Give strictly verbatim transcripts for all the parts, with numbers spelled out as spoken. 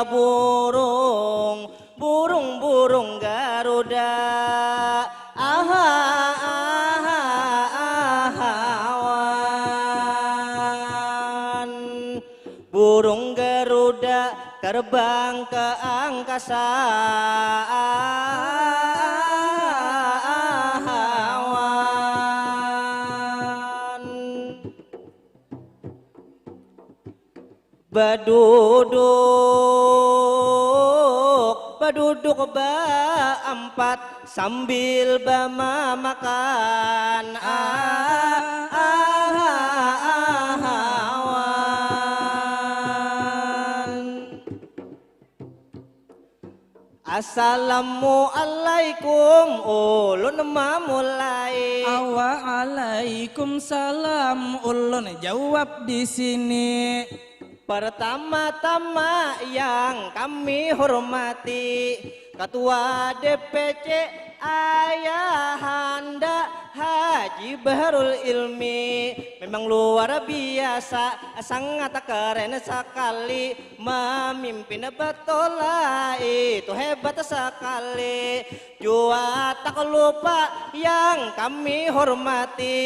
Burung, burung-burung garuda, aha, aha, ahawan. Burung garuda terbang ke angkasa, ahawan. Baduduk, baduduk baampat sambil bamamakan. Ah, ah, ah, awan. Assalamualaikum, ulun mamulai. Waalaikumsalam, ulun jawab di sini. Pertama-tama yang kami hormati, Ketua D P C Ayahanda Haji Bahrul Ilmi, memang luar biasa, sangat keren sekali, memimpin batola itu hebat sekali. Jua tak lupa yang kami hormati,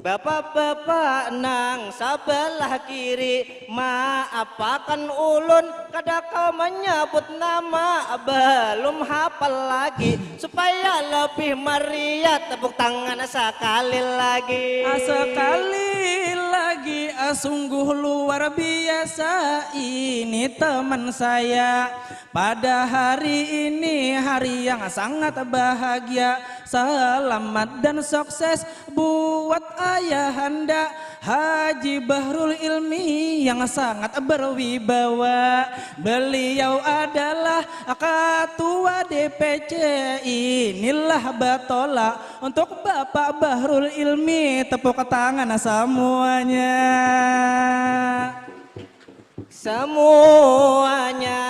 bapak-bapak nang sabalah kiri, maapakan ulun kada kawa manyabut nama, balum hapal lagi. Supaya lebih meriah, tepuk tangan sakali lagi. Ah, sekali lagi, ah, sungguh luar biasa ini teman saya. Pada hari ini hari yang sangat bahagia. Selamat dan sukses buat ayahanda Haji Bahrul Ilmi yang sangat berwibawa. Beliau adalah ketua D P C. Inilah batola untuk Bapak Bahrul Ilmi. Tepuk tangan semuanya. Semuanya,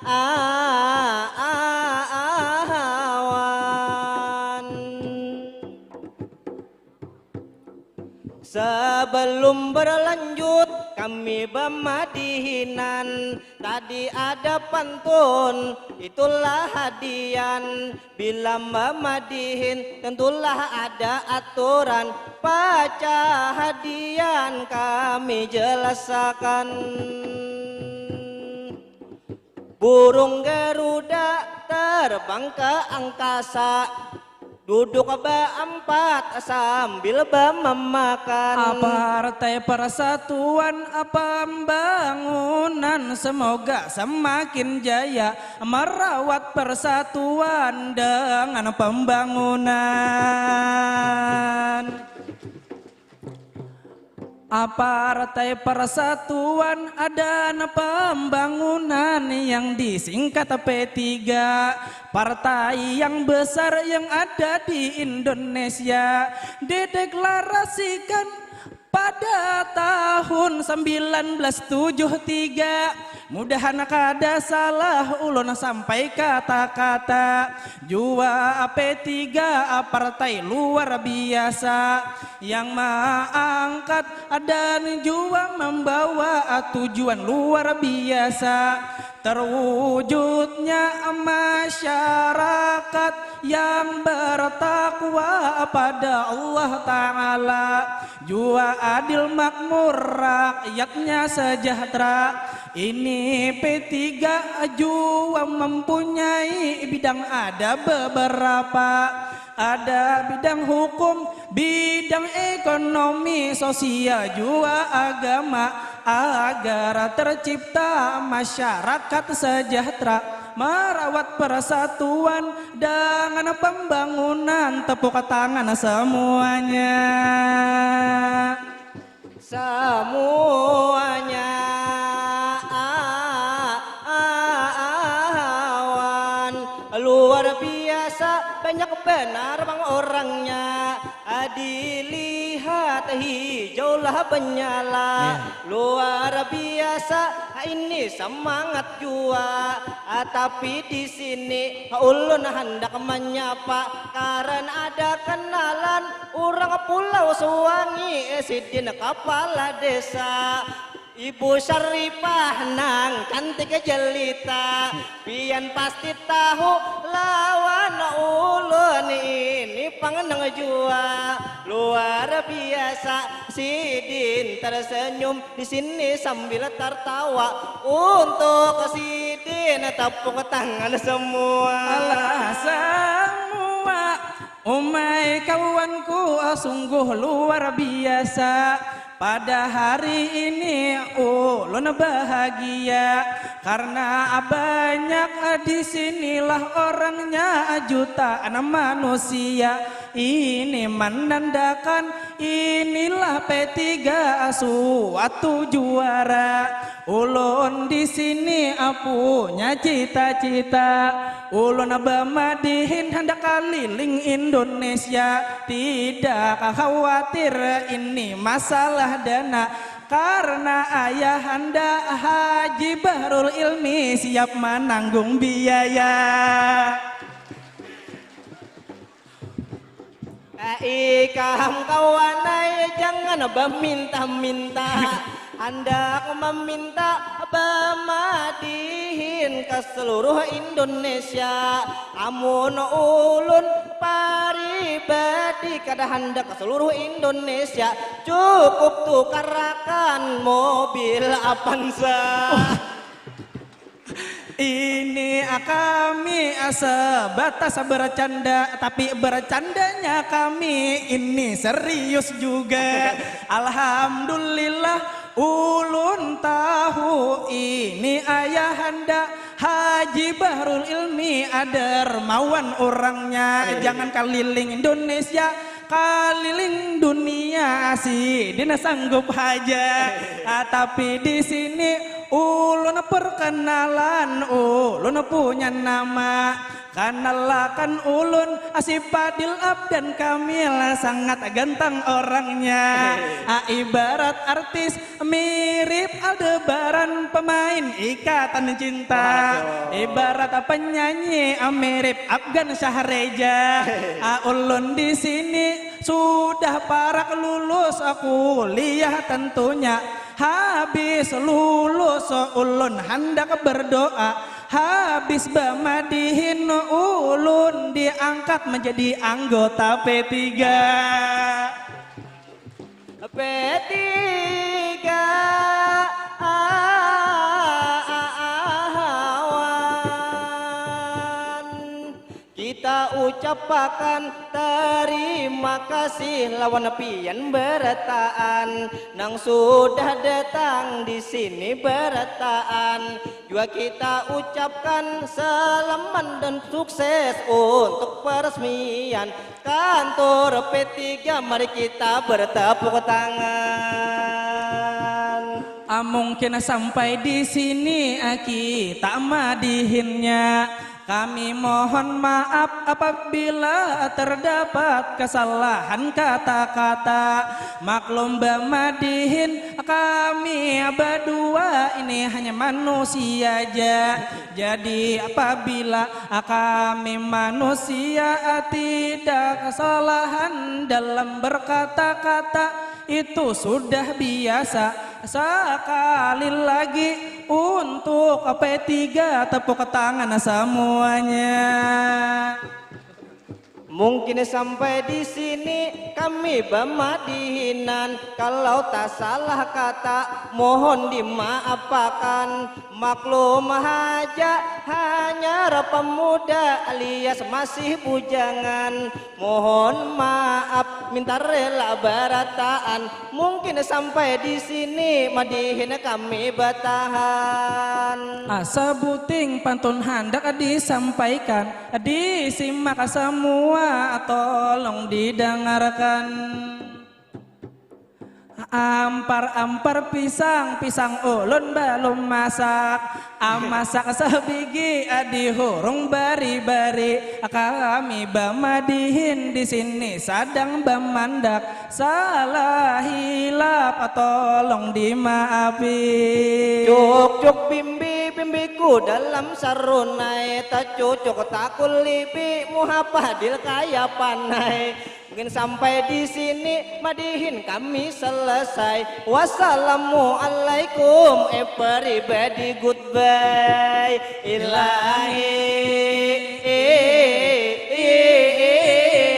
ah, ah, ah, awan. Sebelum berlanjut kami bamadihinan, tadi ada pantun, itulah hadian. Bila mamadihin tentulah ada aturan, pacah hadian kami jelasakan. Burung garuda terbang ke angkasa, duduk baampat sambil bamamakan. Partai Persatuan Pembangunan semoga semakin jaya merawat persatuan dengan pembangunan. Partai Persatuan dan Pembangunan yang disingkat P tiga, partai yang besar yang ada di Indonesia, dideklarasikan pada tahun sembilan belas tujuh tiga. Mudahan kada salah ulun sampai kata-kata. Jua P tiga partai luar biasa yang maangkat dan jua membawa tujuan luar biasa. Terwujudnya masyarakat yang bertakwa pada Allah Ta'ala, jua adil makmur, rakyatnya sejahtera. Ini P tiga jua mempunyai bidang ada beberapa. Ada bidang hukum, bidang ekonomi, sosial, jua agama, agar tercipta masyarakat sejahtera, merawat persatuan dengan pembangunan. Tepuk tangan semuanya. Semuanya, ah, ah, ah, awan. Luar biasa, banyak benar bang orangnya. Ah, dilihat hijaulah benyala. Iya. Luar biasa, ah, ini semangat jua. Ah, tapi di sini, ah, ulun handak menyapa karena ada kenalan urang Pulau Suwangi, eh, sidin kepala desa. Ibu Syarifah nang cantik jelita, pian pasti tahu lawan ulun ini pang nang jua. Luar biasa, sidin tersenyum di sini sambil tertawa. Untuk sidin tepuk tangan semua. Alah semua, umai kawanku, sungguh luar biasa. Pada hari ini ulun bahagia karena banyak di sinilah orangnya, jutaan manusia ini menandakan inilah P tiga suatu juara. Ulun di sini punya cita-cita. Ulun bamadihin handak kaliling Indonesia. Tidak khawatir ini masalah dana, karena ayahanda Haji Bahrul Ilmi siap mananggung biaya. Ikam kawan ai, jangan baminta-minta. Handak maminta bamadihin ka seluruh Indonesia. Amun ulun paribadi kada handak ka seluruh Indonesia, cukup tukarakan mobil Avanza. Ini kami sebatas bercanda, tapi bercandanya kami ini serius juga. Alhamdulillah, ulun tahu ini ayahanda Haji Bahrul Ilmi dermawan orangnya. Jangan kaliling Indonesia, kaliling dunia sidin sanggup haja. Ah, tapi di sini ulun perkenalan, ulun punya nama. Kenalakan ulun, si Fadil Abdan Kamil, sangat ganteng orangnya. Ah, ibarat artis mirip Aldebaran, pemain Ikatan Cinta. Ibarat penyanyi, ah, mirip Afgan Syahreja. Ah, ulun di sini sudah parak lulus kuliah tentunya. Habis lulus ulun handak berdoa. Habis bamadihin ulun diangkat menjadi anggota P tiga. P tiga, ah, ah, ah, awan. Kita ucapakan terima kasih lawan pian barataan nang sudah datang di sini barataan. Jua kita ucapkan selamat dan sukses untuk peresmian kantor P tiga. Mari kita bertepuk tangan. Ah, mungkin sampai di sini, ah, kita madihinnya. Kami mohon maaf apabila terdapat kesalahan kata-kata. Maklum bamadihin kami badua ini hanya manusia ja. Jadi apabila kami manusia tidak kesalahan dalam berkata-kata, itu sudah biasa. Sekali lagi untuk P tiga, tepuk tangan semuanya. Mungkin sampai di sini kami bamadihinan. Kalau tak salah kata, mohon dimaapakan. Maklum haja, hanyar pemuda alias masih bujangan. Mohon maaf, minta rela barataan. Mungkin sampai di sini madihin kami batahan. Asa buting pantun handak disampaikan, disimak semua, tolong didengarkan. Ampar-ampar pisang, pisang ulun balum masak. Amasak sabigi, dihurung bari-bari. Kami bamadihin di sini sadang bamandak. Salah hilap, tolong dimaafi. Cuk-cuk bimbi, bimbiku dalam sarunai. Tacucuk takulipi, muha Fadil kaya panai. Mungkin sampai di sini madihin kami selesai. Wassalamualaikum, everybody, goodbye. Ilahi,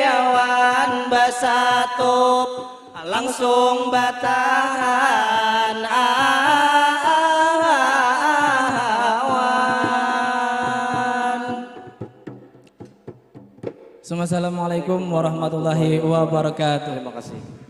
awan basatup, langsung batahan awan. Assalamualaikum warahmatullahi wabarakatuh. Terima kasih.